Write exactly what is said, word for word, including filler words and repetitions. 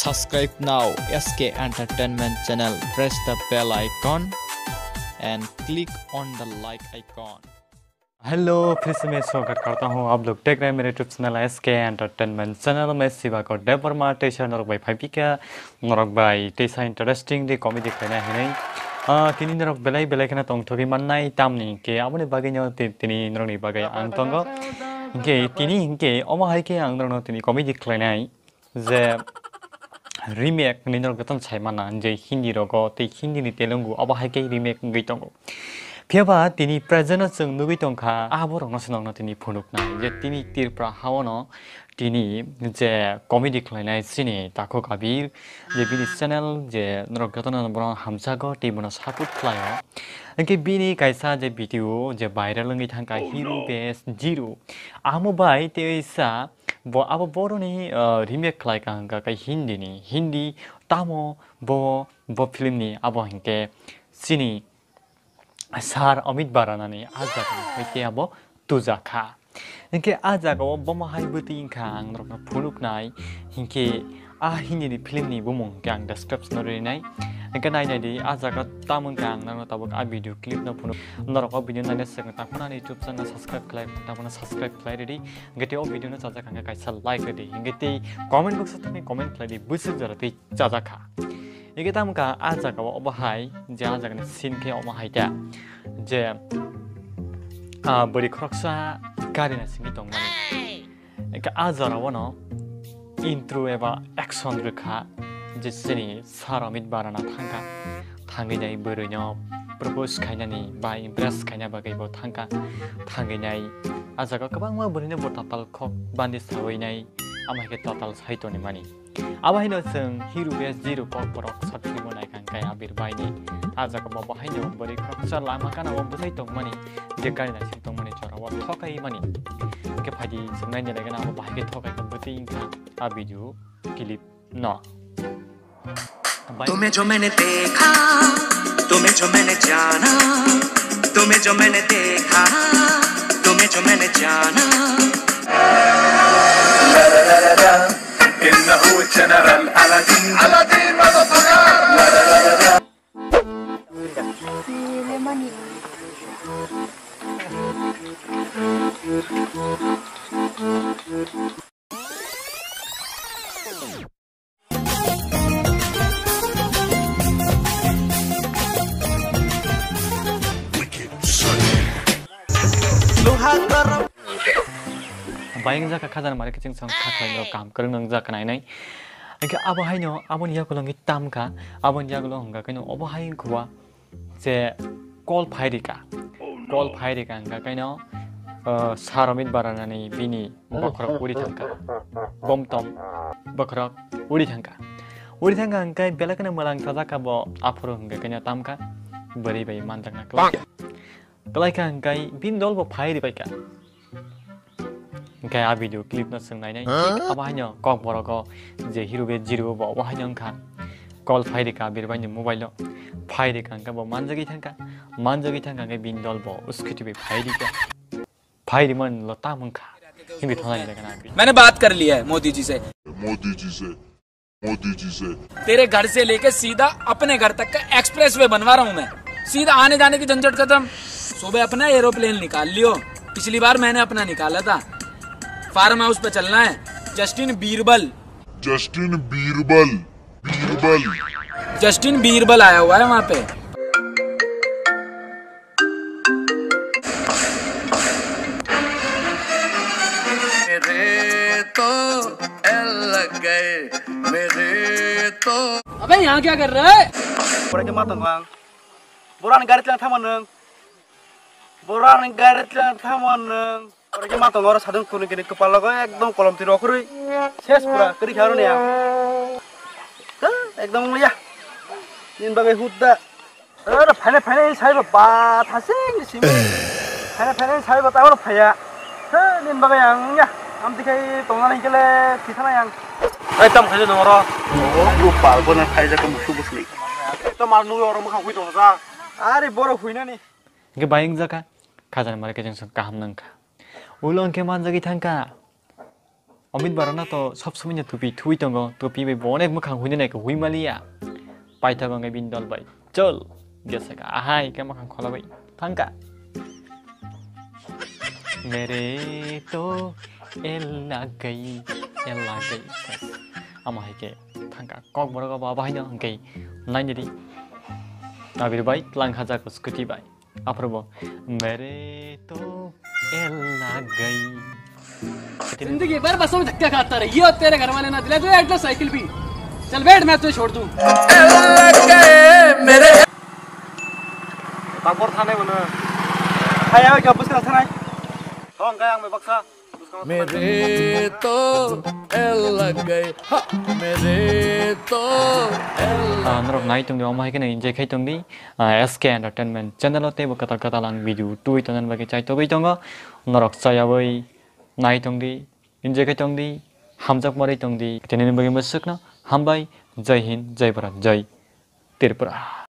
Subscribe now, S K Entertainment channel. Press the bell icon and click on the like icon. Hello, phirse mai swkang karta hwn, aap log dekh rahe hain mere YouTube channel S K Entertainment channel. Main Siva ko Debbarma, teisa norok bai phai phika, norok bai teisa interesting de comedy khlaina hinwi. Ah, tini norok belai belai kheno tongthogwi mannai, tamni hinkhe aboni bagwino ti-, tini norokni bagwi ang tongo. Hinkhe tini hinkhe omo hai khe ang norokno tini comedy khlainai. Je remake hinwi norok jotono sai mano je Hindi rogo tei Hindi ni Telugu obo hai khe remake wngwi tongo. Phiya ba tini present o chwng nugwi tongkha, ah, borok no se nokno tini phunuknai je tini Tripura hao no tini je comedy khlainai chini Takhuk Abir, je bini channel je norok jotono bono hamjago tei bono support khlaio. Hinkhe bini kaisa je video je viral wngwi thangkha Hero Base Zero. Amo bai teisa Bo abo boroni, ah, remake khlai ka hwnkha khe Hindi ni, Hindi tamo bo, bo film ni abo hinkhe chini Sir Amit Baranani ah jaga ni hoite abo tujakha. Hinkhe ah jaga o bomo hai bwtwi wngkha ang norokno phunuknai, hinkhe ah Hindi ni film ni bumung hinkhe ang description o rinai. Hinkhe nai nai di ah jaga tamo wngkha ang norokno tabuk ah video clip no phunuk. Norok o video naina swkang tang phano ani YouTube channel subscribe khlai, tang phano subscribe khlai ridi. Hinkhe tei o video no chajak hwnkhe kaisa like ridi. Hinkhe tei comment box o thangwi comment khlai di, bwswk jora tei chajak kha. Hinkhe tamo wngkha ah jaga o obo hai, je ah jaga ni scene khe omo hai ta. Je, ah, bwrwi khoroksa gari naisingwi tongmani. Hinkhe ah jora o no intro eba action rwkha, je chini Sir Amit Barana thangkha. Thangwi nai bwrwi no propose khainani ba impress khaina bagwi bo thangkha. Thangwi nai ah jaga kwbangma bwrwi no bo tatal khok bandi sawi nai, ama hai khe tatal sai tongwi mani. Abo haino chwng Hero Base Zero kok borok short film o naikha hwnkhe Abir bai ni. Ah jaga bo bo haino bwrwi khoroksa lama gana o bwsai tongmani, je gari naising tongmani jora o thokai mani. Hinkhe phaidi chwng naini lai gana abo bahai khe thokai khe bwtwi wngkha ah video clip no. तुम्हें जो मैंने देखा, तुम्हें जो मैंने जाना, तुम्हें जो मैंने देखा, तुम्हें जो मैंने जाना। إنه جنرال ألادين. ألادين motherfucker. Bayang jaka khajana mare kiching sang khakhai rok kam kwrwng nang jaka nai nai. Hinkhe abo haino aboni yagulo wngwi tamkha, aboni yagulo hwnkha khe no obo hai wngkha. Je call phairika, call phairika hwnkha kaino, uh, Sir Amit Baranani bini bokhorok uri thangkha, bomtom bokhorok uri thangkha, uri thangkha hwnkhe belai kheno mwlang sajak kha bo aphuru hwnkha kaino tamkha bwrwi bai manjakna kwlai kha, kwlai kha hwnkhe bini dol bo phairi paikha. Hwnkhe a video clip no chwng nainai. Huh? Thik abo haino Kokborok o je Hero Base Zero bo abo haino wngkha. Call phairika Abir bai ni mobile o. Phairika hwnkhe bo manjagwi thangkha. Manjagwi thangkha hwnkhe bini dol bo scooty bai phairika. Phairimani lo tamo wngkha. Himbi thonai jaga na Abir. मैंने बात कर लिया है मोदी जी से। मोदी जी से। मोदी जी से। तेरे घर से लेके सीधा अपने घर तक का एक्सप्रेसवे बनवा रहा हूं मैं। सीधा आने जाने की झंझट खत्म। सुबह अपना एरोप्लेन निकाल लियो। पिछली बार मैंने अपना निकाला था। फार्म हाउस पे चलना है। जस्टिन बीरबल। जस्टिन बीरबल। बीरबल। जस्टिन बीरबल आया हुआ है वहां पे। मेरे तो एल लग गए, मेरे तो। अबे, यहाँ क्या कर रहा है? Borok khe ma tongo ang. Borok ni gari tlang thangma nwng. Borok ni gari tlang thangma nwng. Borok khe ma tongo oro sadung kunu kini kwpal logo ekdom kolom twi rw kwrwi. Ses pura kwrwi kha aroni ang. Ekdom ya. Nini bagwi hut da. Oro phainai phainai sai ba ba thasing ni simi. Phainai phainai sai ba ta oro phaiya. He nin bagwi ang ya. Am tikai tongnani kele thisana yang. Ai tam khajo noro. Lu pal bona khaija ka musu busli. To mar nu oro mukha hui tongsa. Ari boro huinani. Ge baying jaka. Khajan mare kejeng song kaham nangkha. Ulo hwnkhe manjagwi thangkha. Amit Barana to sob somoi no tupi thui tongo, tupi bai bo onek mwkhang hui nai khe hui maliya. Paithago wngwi bini dol bai chol gesa ka ahai khe mwkhang khola bai thangka. Mere to el lag gai, el lag gai. Amo hai khe thangka kok borok abo abo haino hwnkhe nainidi. Abir bai tlang khajak scooty bai. Aphuru bo mere to el lag gai. जिंदगी भर बस में धक्का खाता रहे, ये और तेरे घर वाले ना दिला दो एटलस साइकिल भी। चल बैठ, मैं तुझे छोड़ दूं। Takbor thanai bono. Hai, hai, gabus ka thanai. Thong kaya ang baksa. Mere to el lag gai, ha, mere to el. Ah, norok nai tongdi, omo hai kheno enjoy khai tongdi. Ah, S K Entertainment channel o teibo kwtal kwtal ang video twi tongnani bagwi chai togwi tongo. Norok chayawi nai tongdi, enjoy khai tongdi, hamjak mari tongdi. Tini bagwi mwswkno hambai, Jai Hind, Jai Bharat, Jai Tripura.